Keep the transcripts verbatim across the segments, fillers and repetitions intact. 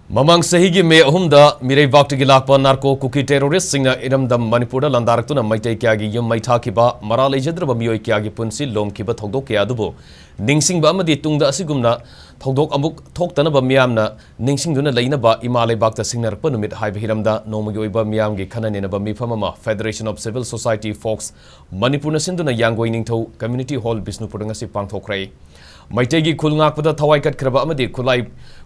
ꯃꯃꯥꯡ ꯆꯍꯤꯒꯤ ꯃꯦ ꯑꯍꯨꯝꯗ ꯃꯤꯔꯩꯕꯥꯛꯇꯒꯤ ꯂꯥꯛꯄ ꯅꯥꯔꯀꯣ ꯀꯨꯀꯤ ꯇꯦꯔꯣꯔꯤꯁꯁꯤꯡꯅ ꯏꯔꯝꯗꯝ ꯃꯅꯤꯄꯨꯔꯗ ꯂꯥꯟꯗꯥꯔꯛꯇꯨꯅ ꯃꯩꯇꯩ ꯀꯌꯥꯒꯤ ꯌꯨꯝ ꯃꯩ ꯊꯥꯈꯤꯕ, ꯃꯔꯥ ꯂꯩꯖꯗ꯭ꯔꯕ ꯃꯤꯑꯣꯏ ꯀꯌꯥꯒꯤ ꯄꯨꯟꯁꯤ ꯂꯣꯝꯈꯤꯕ ꯊꯧꯗꯣꯛ ꯀꯌꯥ ꯑꯗꯨꯕꯨ ꯅꯤꯡꯁꯤꯡꯕ ꯑꯃꯗꯤ ꯇꯨꯡꯗ ꯑꯁꯤꯒꯨꯝꯅ ꯊꯧꯗꯣꯛ ꯑꯃꯨꯛ ꯊꯣꯛꯇꯅꯕ ꯃꯤꯌꯥꯝꯅ ꯅꯤꯡꯁꯤꯡꯗꯨꯅ ꯂꯩꯅꯕ ꯏꯃꯥ ꯂꯩꯕꯥꯛꯇ ꯁꯤꯡꯅꯔꯛꯄ ꯅꯨꯃꯤꯠ ꯍꯥꯏꯕ ꯍꯤꯔꯝꯗ ꯅꯣꯡꯃꯒꯤ ꯑꯣꯏꯕ ꯃꯤꯌꯥꯝꯒꯤ ꯈꯟꯅ ꯅꯩꯅꯕ ꯃꯤꯐꯝ ꯑꯃ Federation of Civil Society, fox, ꯃꯅꯤꯄꯨꯔꯅ ꯁꯤꯟꯗꯨꯅ ꯌꯥꯡꯒꯣꯏ ꯅꯤꯡꯊꯧ ꯀꯝꯃ꯭ꯌꯨꯅꯤꯇꯤ ꯍꯣꯜ, ꯕꯤꯁꯅꯨꯄꯨꯔꯗ ꯉꯁꯤ ꯄꯥꯡꯊꯣꯛꯈ꯭ꯔꯦ꯫ ꯃꯩꯇꯩꯒꯤ ꯈꯨꯜ ꯉꯥꯛꯄꯗ ꯊꯋꯥꯏ ꯀꯠꯈ꯭ꯔꯕ ꯑꯃꯗꯤ ꯈꯨꯠꯂꯥꯏ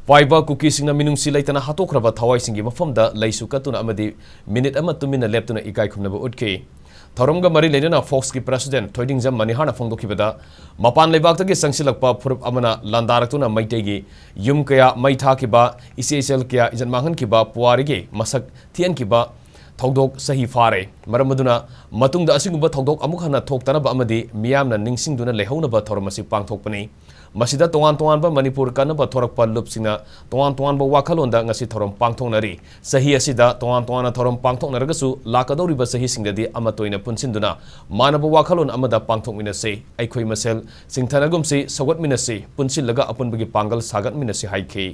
ꯄꯥꯏꯕ ꯀꯨꯀꯤꯁꯤꯡꯅ ꯃꯤꯅꯨꯡꯁꯤ ꯂꯩꯇꯅ ꯍꯥꯠꯇꯣꯛꯈ꯭ꯔꯕ ꯊꯋꯥꯏꯁꯤꯡꯒꯤ ꯃꯐꯝꯗ ꯂꯩꯁꯨ ꯀꯠꯇꯨꯅ ꯑꯃꯗꯤ ꯃꯤꯅꯤꯠ ꯑꯃ ꯇꯨꯃꯤꯟꯅ ꯂꯦꯞꯇꯨꯅ ꯏꯀꯥꯏ ꯈꯨꯝꯅꯕ ꯎꯠꯈꯤ꯫ ꯊꯧꯔꯝꯒ ꯃꯔꯤ ꯂꯩꯅꯅ ꯐꯣꯛꯁꯀꯤ ꯄ꯭ꯔꯦꯁꯤꯗꯦꯟꯠ ꯊꯣꯏꯗꯤꯡꯖꯝ ꯃꯅꯤꯍꯥꯔꯅ ꯐꯣꯡꯗꯣꯛꯈꯤꯕꯗ, ꯃꯄꯥꯟ ꯂꯩꯕꯥꯛꯇꯒꯤ ꯆꯪꯁꯤꯜꯂꯛꯄ ꯐꯨꯔꯨꯞ ꯑꯃꯅ ꯂꯥꯟꯗꯥꯔꯛꯇꯨꯅ ꯃꯩꯇꯩꯒꯤ ꯌꯨꯝ ꯀꯌꯥ ꯃꯩ ꯊꯥꯈꯤꯕ, ꯏꯆꯦ ꯏꯆꯜ ꯀꯌꯥ ꯏꯖꯠ ꯃꯥꯡꯍꯟꯈꯤꯕ, ꯄꯨꯋꯥꯔꯤꯒꯤ ꯃꯁꯛ ꯊꯤꯍꯟꯈꯤꯕ ꯊꯧꯗꯣꯛ ꯆꯍꯤ ꯐꯥꯔꯦ꯫ ꯃꯔꯝ ꯑꯗꯨꯅ ꯃꯇꯨꯡꯗ ꯑꯁꯤꯒꯨꯝꯕ ꯊꯧꯗꯣꯛ ꯑꯃꯨꯛ ꯍꯟꯅ ꯊꯣꯛꯇꯅꯕ ꯑꯃꯗꯤ ꯃꯤꯌꯥꯝꯅ ꯅꯤꯡꯁꯤꯡꯗꯨꯅ ꯂꯩꯍꯧꯅꯕ ꯊꯧꯔꯝ ꯑꯁꯤ ꯄꯥꯡꯊꯣꯛꯄꯅꯤ꯫ ꯃꯁꯤꯗ ꯇꯣꯉꯥꯟ ꯇꯣꯉꯥꯟꯕ ꯃꯅꯤꯄꯨꯔ ꯀꯟꯅꯕ ꯊꯣꯔꯛꯄ ꯂꯨꯞꯁꯤꯡꯅ ꯇꯣꯉꯥꯟ ꯇꯣꯉꯥꯟꯕ ꯋꯥꯈꯜꯂꯣꯟꯗ ꯉꯁꯤ ꯊꯧꯔꯝ ꯄꯥꯡꯊꯣꯛꯅꯔꯤ꯫ ꯆꯍꯤ ꯑꯁꯤꯗ ꯇꯣꯉꯥꯟ ꯇꯣꯉꯥꯟꯅ ꯊꯧꯔꯝ ꯄꯥꯡꯊꯣꯛꯅꯔꯒꯁꯨ, ꯂꯥꯛꯀꯗꯧꯔꯤꯕ ꯆꯍꯤꯁꯤꯡꯗꯗꯤ ꯑꯃꯠꯇ ꯑꯣꯏꯅ ꯄꯨꯟꯁꯤꯟꯗꯨꯅ ꯃꯥꯟꯅꯕ ꯋꯥꯈꯜꯂꯣꯟ ꯑꯃꯗ ꯄꯥꯡꯊꯣꯛꯃꯤꯟꯅꯁꯤ꯫ ꯑꯩꯈꯣꯏ ꯃꯁꯦꯜ ꯁꯤꯡꯊꯅꯒꯨꯝꯁꯤ, ꯁꯧꯒꯠꯃꯤꯟꯅꯁꯤ, ꯄꯨꯟꯁꯤꯜꯂꯒ ꯑꯄꯨꯟꯕꯒꯤ ꯄꯥꯡꯒꯜ ꯁꯥꯒꯠꯃꯤꯟꯅꯁꯤ ꯍꯥꯏꯈꯤ꯫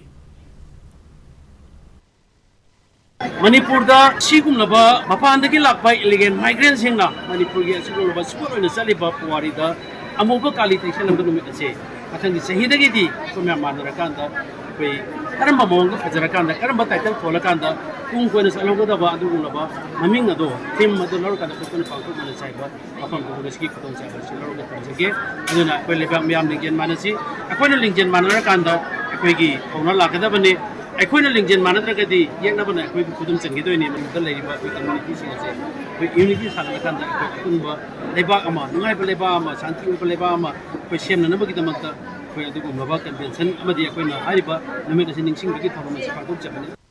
ꯃꯅꯤꯄꯨꯔꯗ ꯁꯤꯒꯨꯝꯂꯕ ꯃꯄꯥꯟꯗꯒꯤ ꯂꯥꯛꯄ ꯏꯂꯤꯒꯦꯜ ꯃꯥꯏꯒ꯭ꯔꯦꯟꯁꯤꯡꯅ ꯃꯅꯤꯄꯨꯔꯒꯤ ꯑꯁꯤꯒꯨꯝꯂꯕ ꯁ꯭ꯀꯨꯜ ꯑꯣꯏꯅ ꯆꯠꯂꯤꯕ ꯄꯨꯋꯥꯔꯤꯗ ꯑꯃꯨꯕ ꯀꯥꯂꯤ ꯇꯩꯁꯜꯂꯝꯕ ꯅꯨꯃꯤꯠ ꯑꯁꯦ ꯃꯊꯪꯒꯤ ꯆꯍꯤꯗꯒꯤꯗꯤ ꯑꯩꯈꯣꯏ ꯃꯌꯥꯝ ꯃꯥꯟꯅꯔꯀꯥꯟꯗ ꯑꯩꯈꯣꯏ ꯀꯔꯝꯕ ꯃꯑꯣꯡꯗ ꯐꯖꯔꯀꯥꯟꯗ, ꯀꯔꯝꯕ ꯇꯥꯏꯇꯜ ꯊꯣꯜꯂꯀꯥꯟꯗ ꯇꯨꯡ ꯀꯣꯏꯅ ꯆꯠꯍꯧꯒꯗꯕ ꯑꯗꯨꯒꯨꯝꯂꯕ ꯃꯃꯤꯡ ꯑꯗꯣ, ꯊꯤꯝ ꯑꯗꯨ ꯂꯧꯔꯀꯥꯟꯗ ꯑꯩꯈꯣꯏ ꯄꯨꯟꯅ ꯄꯥꯡꯊꯣꯛꯃꯤꯟꯅꯁꯦ ꯍꯥꯏꯕ ꯋꯥꯐꯝ ꯑꯗꯨ ꯉꯁꯤꯒꯤ ꯈꯨꯗꯣꯡꯆꯥꯕ ꯑꯁꯤ ꯂꯧꯔꯒ ꯇꯧꯖꯒꯦ꯫ ꯑꯗꯨꯅ ꯑꯩꯈꯣꯏ ꯂꯩꯕꯥꯛ ꯃꯤꯌꯥꯝ ꯂꯤꯡꯖꯦꯜ ꯃꯥꯟꯅꯁꯤ꯫ ꯑꯩꯈꯣꯏꯅ ꯂꯤꯡꯖꯦꯜ ꯃꯥꯟꯅꯔꯀꯥꯟꯗ ꯑꯩꯈꯣꯏꯒꯤ ꯊꯧꯅꯥ ꯂꯥꯛꯀꯗꯕꯅꯤ꯫ ꯑꯩꯈꯣꯏꯅ ꯂꯤꯡꯖꯦꯜ ꯃꯥꯟꯅꯗ꯭ꯔꯒꯗꯤ ꯌꯦꯛꯅꯕꯅ ꯑꯩꯈꯣꯏꯕꯨ ꯈꯨꯗꯨꯝ ꯆꯟꯈꯤꯗꯣꯏꯅꯤ꯫ ꯃꯅꯨꯡꯗ ꯂꯩꯔꯤꯕ ꯑꯩꯈꯣꯏ ꯀꯝꯃ꯭ꯌꯨꯅꯤꯇꯤꯁꯤꯡ ꯑꯁꯦ ꯑꯩꯈꯣꯏ ꯌꯨꯅꯤꯇꯤ ꯁꯥꯟꯅꯔꯀꯥꯟꯗ ꯑꯩꯈꯣꯏ ꯑꯄꯨꯟꯕ ꯂꯩꯕꯥꯛ ꯑꯃ, ꯅꯨꯡꯉꯥꯏꯕ ꯂꯩꯕꯥꯛ ꯑꯃ, ꯁꯥꯟꯇꯤ ꯑꯣꯏꯕ ꯂꯩꯕꯥꯛ ꯑꯃ ꯑꯩꯈꯣꯏ ꯁꯦꯝꯅꯅꯕꯒꯤꯗꯃꯛꯇ ꯑꯩꯈꯣꯏ ꯑꯗꯨꯒꯨꯝꯂꯕ ꯀꯟꯚꯦꯟꯁꯟ ꯑꯃꯗꯤ ꯑꯩꯈꯣꯏꯅ ꯍꯥꯏꯔꯤꯕ ꯅꯨꯃꯤꯠ ꯑꯁꯤ ꯅꯤꯡꯁꯤꯡꯕꯒꯤ ꯊꯧꯔꯝ ꯑꯁꯤ ꯄꯥꯡꯊꯣꯛꯆꯕꯅꯤ꯫